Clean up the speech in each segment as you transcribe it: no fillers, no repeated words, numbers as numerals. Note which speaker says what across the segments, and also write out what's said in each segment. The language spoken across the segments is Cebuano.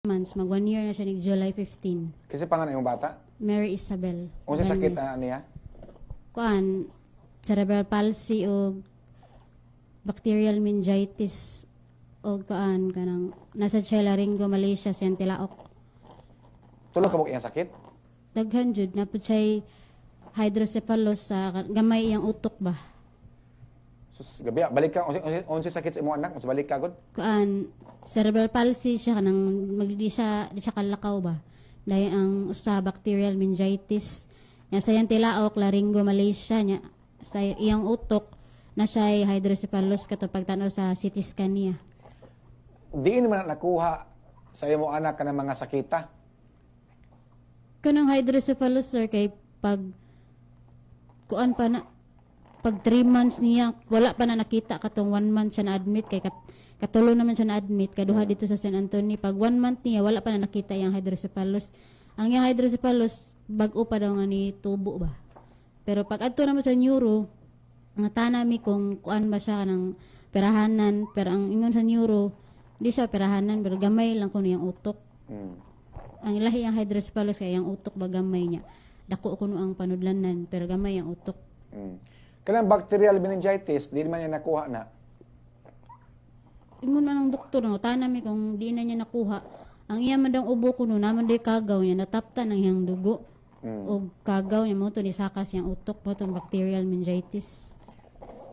Speaker 1: Months, mag 1 year na siya nig July 15.
Speaker 2: Kasi pangalan imong bata?
Speaker 1: Mary Isabel.
Speaker 2: Unsa sakit
Speaker 1: Galmes.
Speaker 2: na niya?
Speaker 1: Kuan, cerebral palsy o bacterial meningitis o kuan kanang nasa siya laryngomalacia siyang tilaok.
Speaker 2: Tulo ka iyang sakit?
Speaker 1: Daghan jud na pud siya hydrocephalus sa gamay iyang utok ba.
Speaker 2: Sus, gabi, balik ka unsa sakit sa imong anak? Unsa, balik ka gud?
Speaker 1: Kuan, cerebral palsy siya, kanang magdi siya kalakaw ba. Dayon ang usa, bacterial meningitis. Nya sa iyang tilaok, laryngomalacia, nya sa iyang utok na siya hydrocephalus kato pagtan-aw sa CT scan niya.
Speaker 2: Diin man na nakuha sa imong anak kanang mga sakita?
Speaker 1: Kanang hydrocephalus, sir, kay pag kuan pa na, pag 3 months niya, wala pa na nakita. Katong 1 month siya na-admit, kay katulo naman siya na-admit, kaduha dito sa San Antonio. Pag 1 month niya, wala pa na nakita yung hydrocephalus. Ang iyang hydrocephalus, bag-o pa daw nga ni tubo ba. Pero pag adto naman sa neuro, nga tanami kung kuan ba siya, kanang perahanan, pero ang ingon sa neuro, di siya perahanan, pero gamay lang kuno yung utok. Ang ilahi ang hydrocephalus kay ang utok ba gamay niya. Dako kuno ang panudlanan, pero gamay ang utok.
Speaker 2: Kanang bacterial meningitis, di man niya nakuha na?
Speaker 1: Ingon man ang doktor, no, tanami kung di na niya nakuha. Ang iya man daw ubo kuno, naman day kagaw niya, nataptan ang iyang dugo. Og kagaw niya mo to ni sakas iyang utok mo tong bacterial meningitis.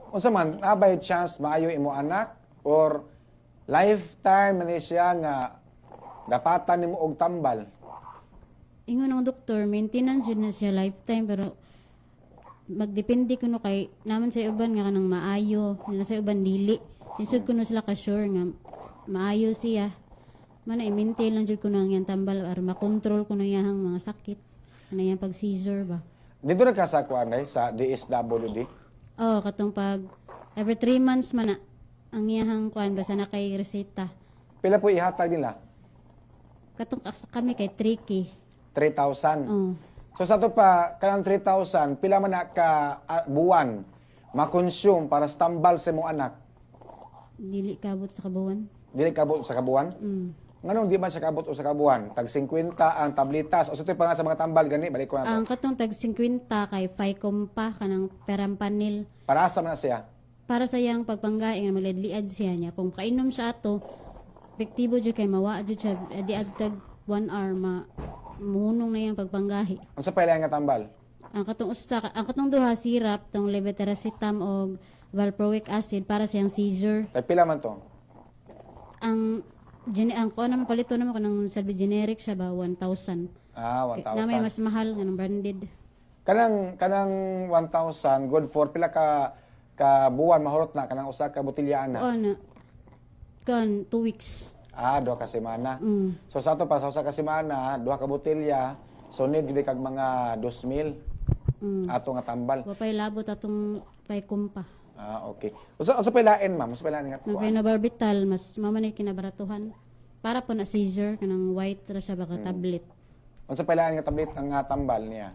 Speaker 2: Unsa man, na by chance maayo imo anak or lifetime man ni siya nga dapatan nimo og tambal?
Speaker 1: Ingon ang doktor, maintenance jud na siya lifetime, pero magdepende kuno kay naman sa uban nga kanang maayo, na sa uban dili. Lisod kuno sila ka sure nga maayo siya. Mana i-maintain lang jud kuno ang iyang tambal aron makontrol kuno iyang mga sakit. Ano iyang pag seizure ba.
Speaker 2: Dito na ka sa kuan day, sa DSWD?
Speaker 1: Oh, katong pag every 3 months man na ang iyang kuan basta na kay reseta.
Speaker 2: Pila po ihatag nila?
Speaker 1: Katong kami kay tricky.
Speaker 2: 3,000.
Speaker 1: Oh.
Speaker 2: So sa to pa kanang 3,000, pila man na ka buwan makonsume para sa tambal sa imong anak?
Speaker 1: Dili kabot sa kabuwan.
Speaker 2: Dili kabot sa kabuwan?
Speaker 1: Mm.
Speaker 2: Nganong di man siya kabot o sa kabuwan? Tag 50 ang tablitas. O sa ito pa nga sa mga tambal gani, balik ko na to.
Speaker 1: Ang katong tag 50 kay Fycompa, kanang perampanel.
Speaker 2: Para asa man na siya?
Speaker 1: Para sa iyang pagpanggaing nga magliad siya niya. Kung kainom siya ato, epektibo jud kay mawa jud siya di agtag 1 hour, ma muhunong na iyang pagpanggahi.
Speaker 2: Unsa pa nga tambal?
Speaker 1: Ang katong usa, ang katong duha syrup, tong levetiracetam og valproic acid para sa iyang seizure.
Speaker 2: Tag pila man to?
Speaker 1: Ang kuan naman, palito naman kanang sabi generic siya ba, 1,000.
Speaker 2: Ah,
Speaker 1: Na may
Speaker 2: 1,000.
Speaker 1: mas mahal nga ng branded.
Speaker 2: Kanang 1,000, good for pila ka ka buwan mahurot na kanang usa ka botelya ana?
Speaker 1: Kuan na kuan 2 weeks.
Speaker 2: Ah, 2 ka semana. So sa ato pa sa usa ka semana, duha ka botelya, so need gyud kag mga 2,000 ato nga tambal.
Speaker 1: Wa pay labot atong Fycompa.
Speaker 2: Ah, okay. Unsa pa lain, ma'am? Unsa pa lain nga
Speaker 1: Ang
Speaker 2: kuan?
Speaker 1: phenobarbital, mas mama ni kinabaratuhan. Para po na seizure, kanang white ra siya baka tablet.
Speaker 2: Unsa pa lain nga tablet ang nga tambal niya?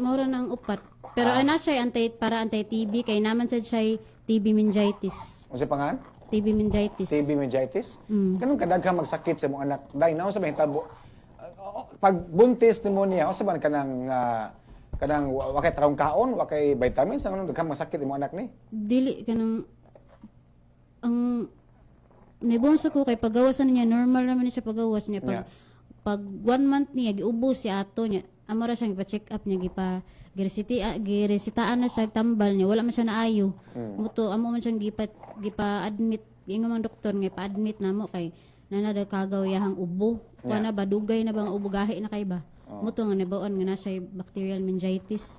Speaker 1: Mura na ang upat. Pero ana siya anti para anti TB kay naman sad siya TB meningitis.
Speaker 2: Unsa pangan?
Speaker 1: TB meningitis.
Speaker 2: TB meningitis?
Speaker 1: Mm.
Speaker 2: Kanong kadaghan magsakit sa imong anak? Dai na unsa ba hitabo? Pag buntis nimo niya, unsa man kanang wa kay tarong kaon, wa kay vitamins, ang anong daghan magsakit imong anak ni?
Speaker 1: Dili, kanang ang nibonso ko kay pagawasan niya, normal naman ni siya pagawas niya. Pag pag 1 month niya, giubos siya ato niya. Amo ra siyang ipa-check up niya, gipa giresiti, giresitaan na siya tambal niya, wala man siya naayo. Muto amo man siyang gipa admit. Ingon man doktor nga pa-admit namo kay nana daw kagaw yahang ubo kuan na ba, dugay na bang ubo, gahi na kay ba. Muto nga nabaon nga na siya bacterial meningitis.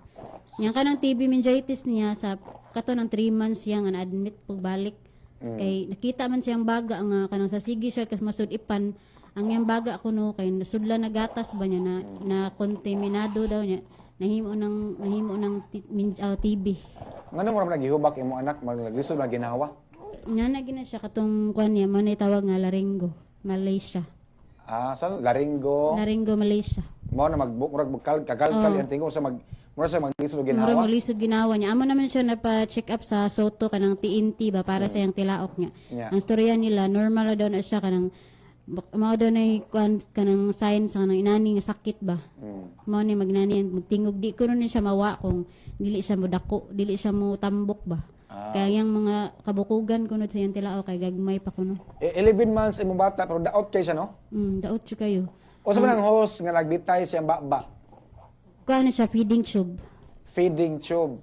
Speaker 1: Nya kanang TB meningitis niya, sa kato ng 3 months siya nga na-admit pagbalik. Kay nakita man siyang baga nga kanang sa sige siya kas masud-ipan ang iyang baga kuno kay nasudlan na gatas ba niya na, na kontaminado daw niya, nahimo ng TB.
Speaker 2: Ngano mo ra nagihubak imong anak, naglisod na ginawa?
Speaker 1: Nga na gina siya katong kuan niya mo na tawag nga laryngomalacia.
Speaker 2: Ah, sa laryngo.
Speaker 1: Laryngomalacia.
Speaker 2: Mao na murag magkal kakalkal ang tingo sa mag mura sa maglisod og
Speaker 1: Mura
Speaker 2: ginawa.
Speaker 1: maglisod ginawa niya. Amo naman siya napa-check up sa Soto, kanang TNT ba, para sa iyang tilaok niya. Ang storya nila, normal na daw na siya kanang Mao daw na kuan kanang sign sa kanang inani nga sakit ba. Mao ni magnani ang magtingog, di ko ni siya mawa kung dili siya mo dako, dili siya mo tambok ba. Kaya yung mga kabukugan kuno sa iyang tilao kay gagmay pa kuno.
Speaker 2: Eh, 11 months imong bata pero daot kay siya, no?
Speaker 1: Daot siya kayo.
Speaker 2: O sa man ang hose nga nagbitay siyang baba?
Speaker 1: Kuan na siya, feeding tube.
Speaker 2: Feeding tube.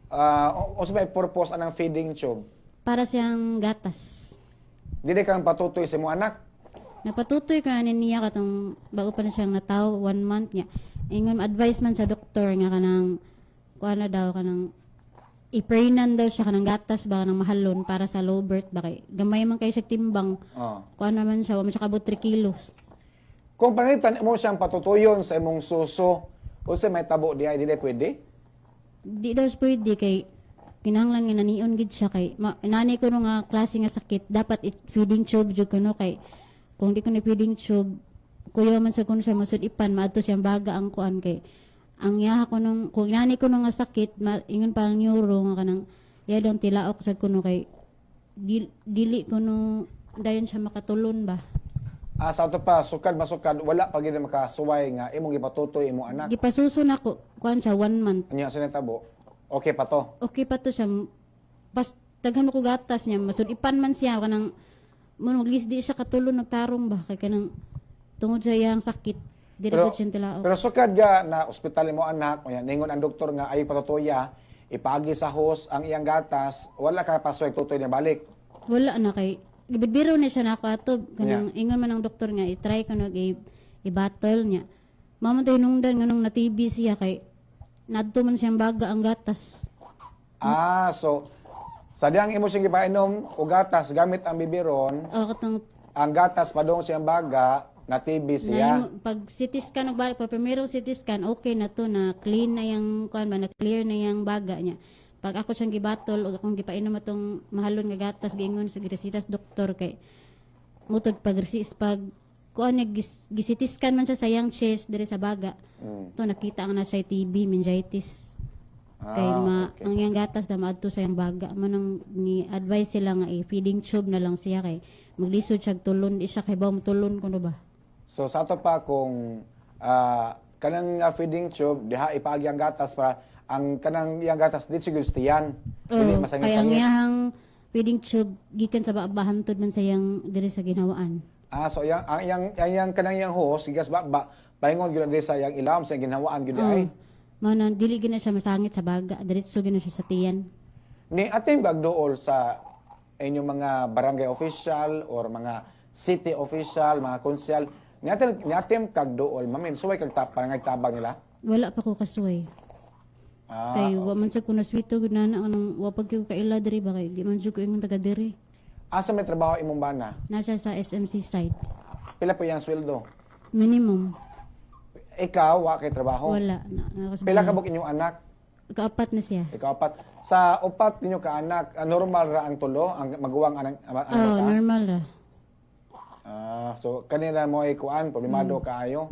Speaker 2: Ah, o sa may purpose anang feeding tube?
Speaker 1: Para siyang gatas.
Speaker 2: Dili kang patutoy sa imong anak.
Speaker 1: Napatutoy ka ni niya katong bago pa na siyang nataw, one month niya. Ingon advice man sa doktor nga kanang kuan na daw, kanang i-praynan daw siya kanang gatas ba, kanang mahalon para sa low birth ba, kay gamay man kay siya timbang. Kuan naman siya, wa man siya kabot 3 kilos.
Speaker 2: Kung pananglitan mo siyang patutuyon sa imong suso, unsa may tabo di ay dili pwede?
Speaker 1: Di daw siya pwede kay kinahanglan nga nanion gid siya kay nani ko no nga klase nga sakit, dapat feeding tube jud kuno, kay kung di ko ni feeding tube, kuya man sa kuno siya masud ipan maadto siyang baga ang kuan, kay ang yaha ko nung kung nani ko no nga sakit ingon pa ang neuro nga kanang iya daw tilaok sa kuno kay dili kuno dayon siya makatulon ba.
Speaker 2: Ah, sa ato pa, sukad masukad, wala pa gid makasuway nga imong gipatutoy imong anak.
Speaker 1: Gipasuso nako kuan siya, one month.
Speaker 2: Unya sa natabo, okay pa to?
Speaker 1: Okay pa to siya, pas daghan mo ko gatas niya, masud ipan man siya kanang mo maglisdi siya katulon nagtarong ba, kay kanang tungod sa iyang sakit dili
Speaker 2: Pero,
Speaker 1: ko siya tilaok.
Speaker 2: pero sukad ga na ospital mo anak, unya ningon ang doktor nga ay patutoya, ipaagi sa hose ang iyang gatas, wala ka pasuway tutoy niya balik?
Speaker 1: Wala na, kay gibidbiro na siya nako ato kanang ingon man ang doktor nga i-try ko nag i-battle niya. Mao man to hinungdan nganong na TB siya, kay nadto man siyang baga ang gatas.
Speaker 2: Ah, so sa diyang imo siyang gipainom og gatas gamit ang bibiron,
Speaker 1: O katong
Speaker 2: ang gatas padung siyang baga, na TB siya.
Speaker 1: Na, pag CT scan og balik, pag primero CT scan, okay na to, na clean na yung kuan ba, na clear na yung baga niya. Pag ako siyang gibatol og akong gipainom atong mahalon nga gatas, giingon sa giresitas doktor kay mutod pag pag kuan niya gi-CT scan man siya sa iyang chest dire sa baga. To nakita nga na siya TB meningitis. Kay ma, ang iyang gatas na maadto sa iyang baga. Manang ni advice sila nga i-feeding tube na lang siya kay maglisod siya tulon, di siya kay baw tulon kuno ba.
Speaker 2: So sa ato pa kung kanang feeding tube diha ipaagi ang gatas para ang kanang iyang gatas di siguro tiyan. Dili
Speaker 1: Oo, kay ang
Speaker 2: masangit-sangit.
Speaker 1: iyang feeding tube gikan sa baba hantod man sa iyang diri sa ginhawaan.
Speaker 2: Ah, so yang ang yang ang yang kanang iyang hose gikas baba paingon gyud na sa iyang ilawom, sa iyang ginhawaan gyud ay.
Speaker 1: Mao na dili gid na siya masangit sa baga, diretso gid na siya sa tiyan.
Speaker 2: Ni ating bagduol sa inyong mga barangay official or mga city official, mga konsyal, ni ating kagduol, ma'am, suway kag tap tabang nila?
Speaker 1: Wala pa ko kasuway. Kay wa man sa ko naswito gud na anong wa pa gyud ko kaila diri ba, kay di man jud ko ingon taga diri.
Speaker 2: Asa may trabaho imong bana?
Speaker 1: Na siya sa SMC site.
Speaker 2: Pila po iyang sweldo?
Speaker 1: Minimum.
Speaker 2: Ikaw, wa kay trabaho?
Speaker 1: Wala. Na, na,
Speaker 2: Pila ka buok inyong anak?
Speaker 1: Kaapat na siya.
Speaker 2: Ikaw apat. Sa upat ninyo ka anak, normal ra ang tulo, ang maguwang anang anak
Speaker 1: Oh,
Speaker 2: ka?
Speaker 1: normal ra.
Speaker 2: Ah, so kanila mo ay kuan, problemado kaayo.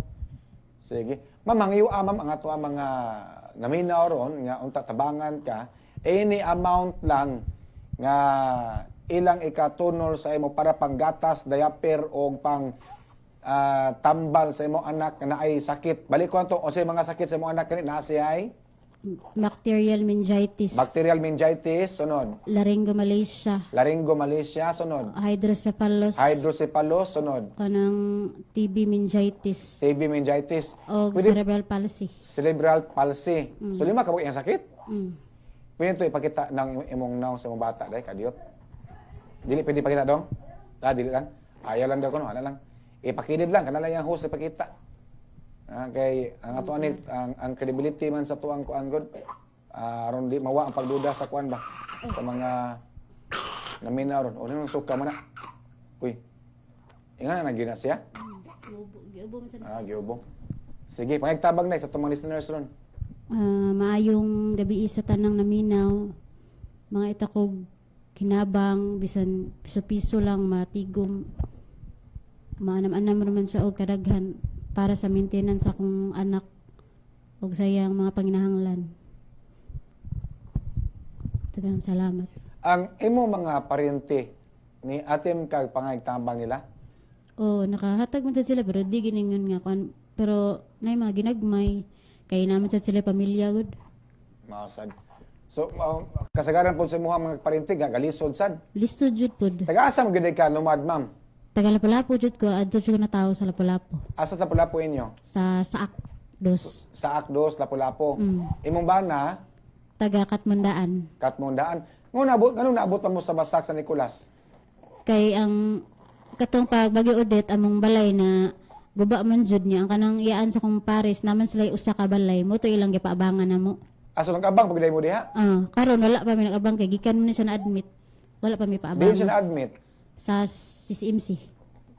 Speaker 2: Sige. Ma'am, ang iyo, ma'am, ang ato ang mga naminaw ron nga unta tabangan ka, any amount lang nga ilang ikatunol sa imo para panggatas, diaper o pang tambal sa imong anak nga naay sakit. Balik ko ato unsay mga sakit sa imong anak kani naa siya ay
Speaker 1: Bacterial meningitis.
Speaker 2: Bacterial meningitis, sunod.
Speaker 1: Laryngomalacia.
Speaker 2: Laryngomalacia, sunod.
Speaker 1: Hydrocephalus.
Speaker 2: Hydrocephalus, sunod.
Speaker 1: Kanang TB meningitis.
Speaker 2: TB meningitis.
Speaker 1: O cerebral palsy.
Speaker 2: Cerebral palsy. So lima ka buok iyang sakit?
Speaker 1: Mm.
Speaker 2: Pwede to ipakita ng imong naong sa imong bata dai kadiyot. Dili pwede pakita dong? Ah, dili lang. Ayaw lang daw kuno, ana lang. Ipakilid lang kana lang yang host ipakita. Ah, kay ang ato ani ang credibility man sa tuang kuan gud. Ah, aron di mawa ang pagduda sa kuan ba sa mga naminaw ron. O nang suka man na. Uy. Inga na gina siya.
Speaker 1: Giubo man sa
Speaker 2: Ah, giubo. Sige, pangigtabang na sa atong mga listeners ron.
Speaker 1: Ah, maayong gabi sa tanang naminaw. Mga itakog kinabang bisan piso-piso lang matigom. Maanam-anam raman siya og kadaghan para sa maintenance akong anak ug sa iyang mga panginahanglan. Daghang salamat.
Speaker 2: Ang imo mga paryente ni atim kag pangaytabang nila?
Speaker 1: Oh, nakahatag man sad sila pero di giningon nga kuan, pero nay mga ginagmay kay naman sad sila pamilya gud.
Speaker 2: Mao sad. So kasagaran po sa imuha mga parintig nga galisod sad.
Speaker 1: Lisod jud pod.
Speaker 2: Taga-asa mo gid ka lumad, ma'am?
Speaker 1: Taga Lapu-Lapu jud ko, adto jud ko na tao sa Lapu-Lapu.
Speaker 2: Asa sa Lapu-Lapu inyo?
Speaker 1: Sa Saak dos.
Speaker 2: Sa Akdos, Lapu-Lapu. Imong bana?
Speaker 1: Taga Katmundaan.
Speaker 2: Katmundaan. Ngano naabot pa mo sa Basak sa Nicolas?
Speaker 1: Kay ang katong pag Bagyo Odette, among balay na guba man jud niya, ang kanang iyaan sa kong pares naman sila usa ka balay mo to ilang gipaabangan namo.
Speaker 2: Aso nang kabang pag mo diha?
Speaker 1: Ah, karon wala pa mi nag-abang kay gikan man siya na-admit. Wala pa mi
Speaker 2: Di
Speaker 1: paabangan.
Speaker 2: siya na-admit.
Speaker 1: Sa CCMC.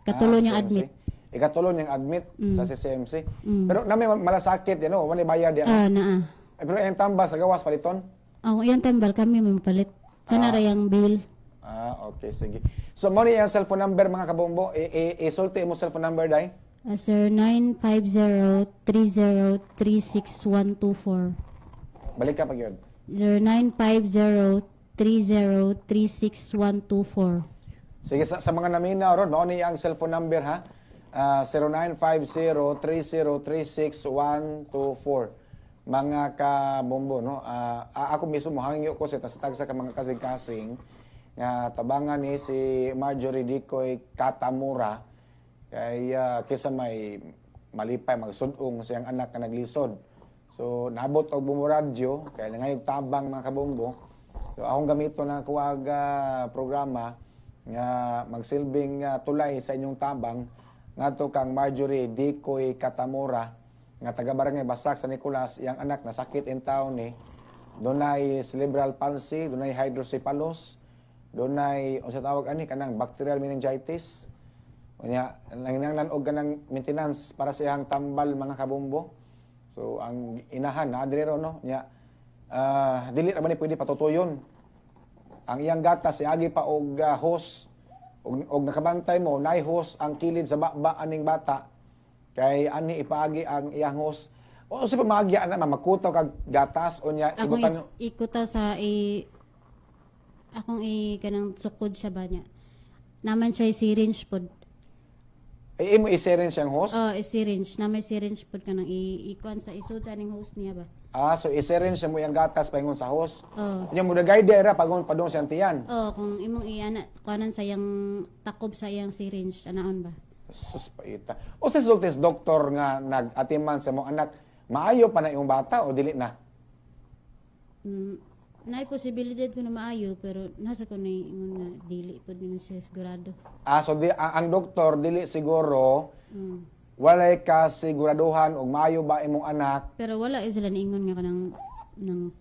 Speaker 1: Katulo
Speaker 2: Ah,
Speaker 1: niyang
Speaker 2: CCMC.
Speaker 1: admit.
Speaker 2: Ikatulo niyang admit sa CCMC.
Speaker 1: Mm.
Speaker 2: Pero nami malasakit yan, no? Wala bayad yan.
Speaker 1: Ah, naa.
Speaker 2: Eh, pero ang tambal sa gawas paliton.
Speaker 1: Ang iyang tambal kami may mapalit. Kana ra yang bill.
Speaker 2: Ah, okay, sige. So, mo ni ang cellphone number, mga kabombo. Isulti mo cellphone number, dai.
Speaker 1: Sir 950-30-36124.
Speaker 2: Balik ka pag yun.
Speaker 1: 0950-30-36124.
Speaker 2: Sige, sa mga naminaw ron, mao ni ang cellphone number ha. 0950-3036-124. Mga kabombo, no? Ako mismo mohangyo ko sa tagsa ka mga kasing-kasing nga tabangan ni si Marjorie Dicoy Katamura kay kaysa may malipay magsudong siyang anak nga naglisod. So naabot og Bombo Radyo kay nangayog tabang, mga kabombo. So akong gamito na kuwag programa nga magsilbing tulay sa inyong tabang ngadto kang Marjorie Dicoy Katamura nga taga Barangay Basak sa Nicolas. Iyang anak nasakit in town ni dunay cerebral palsy, dunay hydrocephalus, dunay unsa tawag ani kanang bacterial meningitis. Unya nanginahanglan og kanang maintenance para sa iyang tambal, mga kabombo. So ang inahan na diri ron, no, nya dili ra ba ni pwede patutuyon ang iyang gatas, iagi pa og hose og nakabantay mo nay hose ang kilid sa baba aning bata kay ani ipaagi ang iyang hose o sa pamaagi ana makutaw kag gatas unya
Speaker 1: Akong
Speaker 2: ibutan.
Speaker 1: Ikuta sa i akong i kanang sukod siya ba niya. Naman siya syringe pod.
Speaker 2: Ay, imo i-syringe siyang hose?
Speaker 1: Oh, i-syringe. Na may syringe pod kanang i ikuan sa isud sa aning hose niya ba.
Speaker 2: Ah, so i-syringe siya mo iyang gatas paingon sa hose.
Speaker 1: Oh.
Speaker 2: Unya mo dagay dira pagon padung siyang tiyan.
Speaker 1: Oh, kung imong iana kuanan sa iyang takob sa iyang syringe anaon ba.
Speaker 2: Sus, paita. O sa sultis doktor nga nag-atiman sa mong anak, maayo pa na imong bata o dili na?
Speaker 1: Naay posibilidad ko na maayo pero nasa ko na ingon nga dili pod ni siya sigurado.
Speaker 2: Ah, so di, ang doktor dili siguro, walay ka siguraduhan og maayo ba imong anak.
Speaker 1: Pero wala eh sila niingon nga kanang ng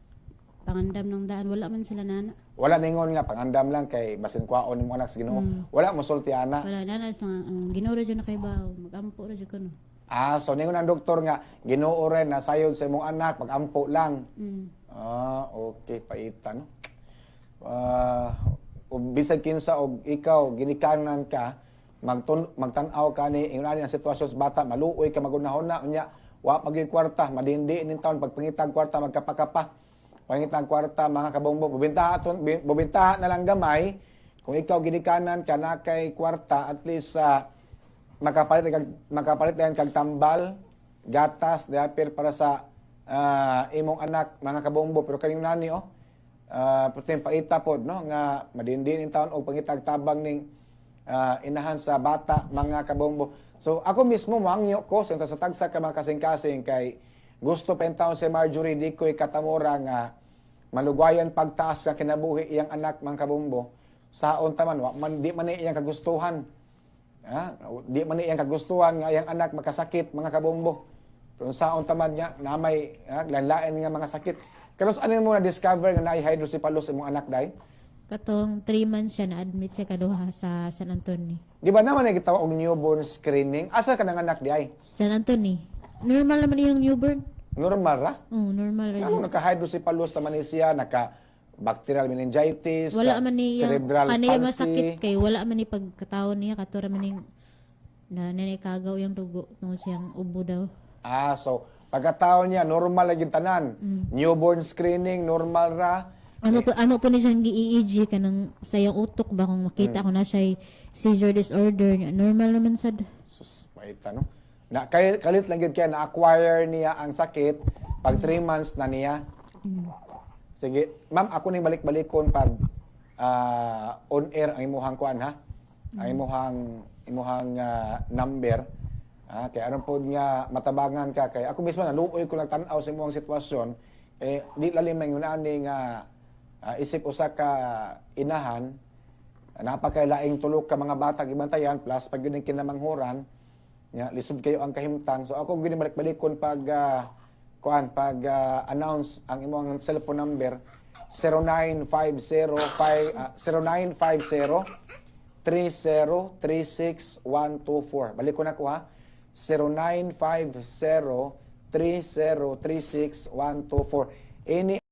Speaker 1: pangandam ng daan, wala man sila nana.
Speaker 2: Wala ningon nga pangandam lang kay basin kwaon imong anak sa Ginoo. Wala mo sulti ana.
Speaker 1: Wala nana sa nga ang Ginoo ra jud na kay bawo, magampo ra jud kuno.
Speaker 2: Ah, so ningon ang doktor nga Ginoo rin nasayod sa imong anak, pagampo lang. Ah, okay, paita no. Ah, ug bisag kinsa og ikaw ginikanan ka, magtan-aw ka ni ingon ani ang sitwasyon sa bata, maluoy ka magunahon unya wa pa gyud kwarta, madindi ning taon pagpangitag kwarta, magkapakapa. Pangitag kwarta, mga kabombo, bubintaha aton, bubintaha na lang gamay kung ikaw ginikanan ka na kay kwarta, at least sa makapalit dayon kag tambal, gatas, diaper para sa imong anak, mga kabombo. Pero kaning nani oh, puting paita pod no nga madindin in taon og pangitag tabang ning inahan sa bata, mga kabombo. So ako mismo moangyo ko sa tagsa ka mga kasing-kasing kay gusto pa taon si Marjorie Dicoy Katamura nga malugwayan pagtaas sa kinabuhi iyang anak, mga kabombo. Saon ta man, wa man di man ni iyang kagustuhan. Ah, di man ni iyang kagustuhan nga iyang anak makasakit, mga kabombo. Pero saon ta man niya na may lain-lain nga mga sakit. Pero ano mo na discover nga naay hydrocephalus imong anak, dai?
Speaker 3: Katong 3 months siya, na-admit siya kaduha sa San Antonio.
Speaker 2: Di ba naman nagitawag og newborn screening? Asa ka nang anak di ay?
Speaker 3: San Antonio. Normal naman yung newborn.
Speaker 2: Normal ra?
Speaker 3: Oh, normal ra.
Speaker 2: Ano naka-hydrocephalus naman ni siya, naka bacterial meningitis,
Speaker 3: Wala man ni yung
Speaker 2: cerebral
Speaker 3: kaniya
Speaker 2: palsy.
Speaker 3: Masakit kay wala man ni pagkataon niya kato ra man ning na nanikagaw yung dugo tungod siyang ubo daw.
Speaker 2: Ah, so pagkatao niya normal lagi tanan. Newborn screening normal ra.
Speaker 3: Amo po ni siyang gi-EEG kanang sa iyang utok ba kung makita ko na siya seizure disorder niya. Normal naman sad.
Speaker 2: Sus, paita, no? Na kay kalit lang gyud kay na-acquire niya ang sakit pag 3 months na niya. Sige, ma'am, ako ning balik-balikon pag on air ang imuhang kuan ha. Ang imuhang number. Kay aron pod nga matabangan ka, kay ako mismo naluoy ko lang tan-aw sa imuhang sitwasyon, eh di lalim man yun ani nga isip usa ka inahan, napakailaing tulo ka mga bata gibantayan, plus pag yun ang kinamanghuran nya, lisod kayo ang kahimtang. So ako gyud balik-balikon pag kuan, pag announce ang imong cellphone number, 0950 0950 3036 124. Balik ko na ko ha, 0950 3036 124. Any